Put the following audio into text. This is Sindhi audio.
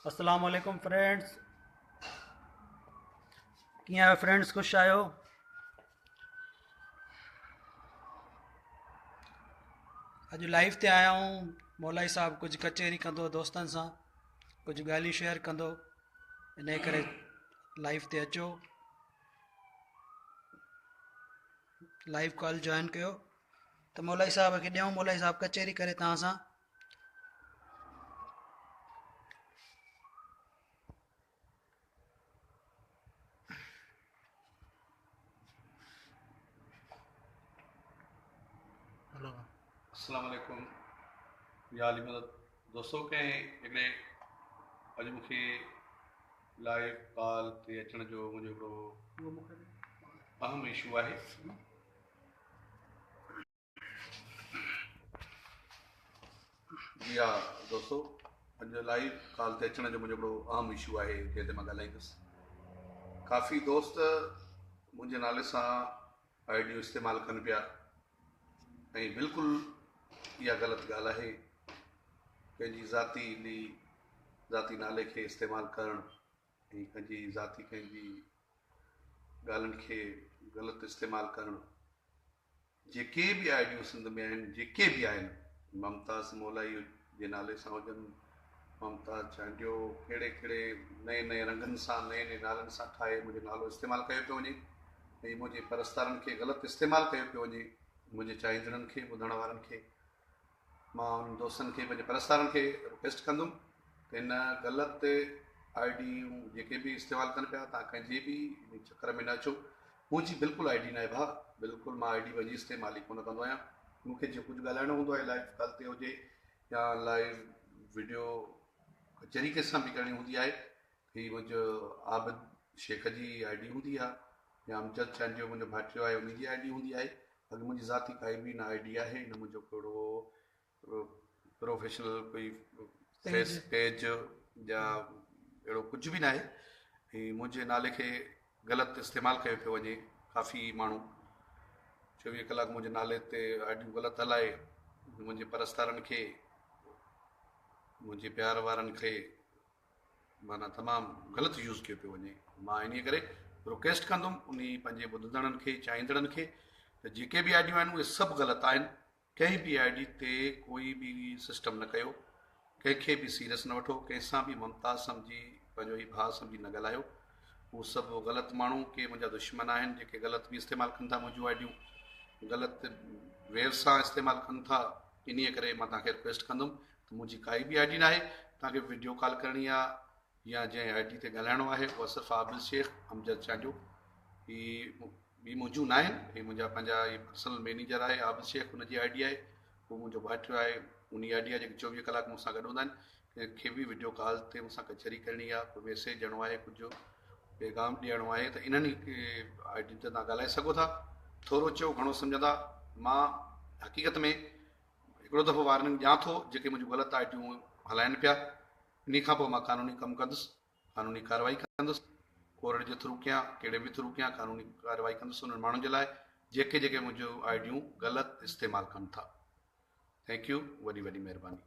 السلام عليڪم فرينڊس ڪيئن آهيو فرينڊس خوش آهيو اڄ لائيو تي آيا آهيون مولائي صاحب ڪجهه ڪچهري ڪندو دوستن سان ڪجهه ڳالهيون شيئر ڪندو ان ڪري لائيو تي اچو لائيو ڪال جوائن ڪيو ته مولائي صاحب کي ڏيون مولائي صاحب ڪچهري ڪري توهان سان السلام عليڪم يا علي مدد دوستو ڪنهن هڪڙي اڄ مون کي لائيو ڪال تي اچڻ جو منهنجو هڪڙو اهم اشو آهي جي ها دوستو اڄ لائيو ڪال تي اچڻ جو منهنجو هڪڙو اهم اشو آهي جنهن تي مان ڳالهائيندس ڪافي دوست منهنجي نالي سان آئي ڊيون استعمال ڪن پيا ۽ بلڪل اها غلط ڳالهه آهي پنهنجي ذاتي ذاتي نالي کي استعمال ڪرڻ ۽ پنهنجي ذاتي ڪنهن جي ڳالهين کي غلط استعمال ڪرڻ جيڪي به آء ڊيون سنڌ ۾ آهن جيڪي به آهن ممتاز مولائي جي نالي سان هجن ممتاز چانڊيو ڪهڙي ڪهڙي نئين نئين رنگن سان نئين نئين نالن سان ٺاهي منهنجو نالو استعمال ڪيو پيو وڃي ۽ منهنجي پرستارن کي غلط استعمال ڪيو پيو وڃي منهنجي چاهيندڙن کي ٻڌڻ وارن کي مان انهن دوستن کي پنهنجي پرستارن کي رڪويسٽ ڪندم ته ان غلط آء ڊيون جيڪي به استعمال ڪن پيا تان ڪنهن جي به ان چڪر ۾ نه اچو منهنجي بلڪل I D ناهي ڀاء بلڪل مان I D پنهنجي استعمال ئي ڪونه ڪندو آهيان مون کي جيڪو ڪجهه ڳالهائڻو هوندو آهي لائيو ڪال تي هجي يا لائيو وڊيو ڪچهري ڪنهن سان به ڪرڻي هوندي آهي هي منهنجو عابد شيخ جي I D هوندي آهي يا امجد چانڊيو منهنجو ڀائٽيو آهي ان جي I D هوندي آهي باقي منهنجي ذاتي ڪائي به نه I D آهي نه منهنجو ڪهڙو پروفيشنل ڪوئي فيس پيج يا اهڙو ڪجهه به ناهي ۽ منهنجي نالي کي غلط استعمال ڪيو پيو وڃي ڪافي ماڻهو 24 ڪلاڪ منهنجي نالي تي I ڊيون غلط هلائي منهنجي پرستارن کي منهنجي پيار وارن کي معنيٰ تمام غلط يوز ڪيو پيو وڃي مان انهي ڪري رڪويسٽ ڪندم انهي پنهنجي ٻڌندڙن کي چاهيندڙن کي ته جيڪي به آئيڊيون آهن اهي سڀ غلط آهن ڪنهن به آئيڊي تي ڪوئي به سسٽم نه ڪيو ڪنهن کي به سيريس نه وٺو ڪنهن سان به ممتاز سمجهي پنهنجو هي ڀاء سمجهي نه ڳالهايو هو سڀ غلط ماڻهو ڪي منهنجا دشمن آهن جيڪي غلط به استعمال ڪن ٿا منهنجون آئيڊيون غلط وير سان استعمال ڪن ٿا انهي ڪري مان توهان کي رڪويسٽ ڪندم ته منهنجي ڪائي به I D ناهي توهان کي وڊيو ڪال ڪرڻي آ يا جنهن I D تي ڳالهائڻو آهي اها صرف عابد شيخ امجد چانڊيو هي به منهنجون ناهن هي منهنجا پنهنجا هي پرسنل مينيجر آهي عابد شيخ ان جي I D آهي هو منهنجو ڀائٽيو آهي ان I D آهي جيڪي 24 ڪلاڪ مون سان گڏ هوندا آهن ڪنهن کي به وڊيو ڪال تي مون سان ڪچهري ڪرڻي آ ڪو ميسيج ڏيڻو آهي ڪجهه پيغام ڏيڻو آهي ته انهن I D تي توهان ڳالهائي سگهو ٿا ٿورو چئو گهڻو سمجهندا مان حقيقت ۾ هڪڙو دفعو وارننگ ڏيان ٿو جيڪي منهنجون غلط آء ڊيون هلائن پيا انهي کان پوء مان قانوني ڪم ڪندس قانوني ڪارروائي ڪندس ڪورٽ جي ٿرو ڪيان ڪهڙي به ٿرو ڪيان قانوني ڪارروائي ڪندس انهن ماڻهن جي لاء جيڪي جيڪي منهنجون آء ڊيون غلط استعمال ڪن ٿا thank you وڏي وڏي مهرباني.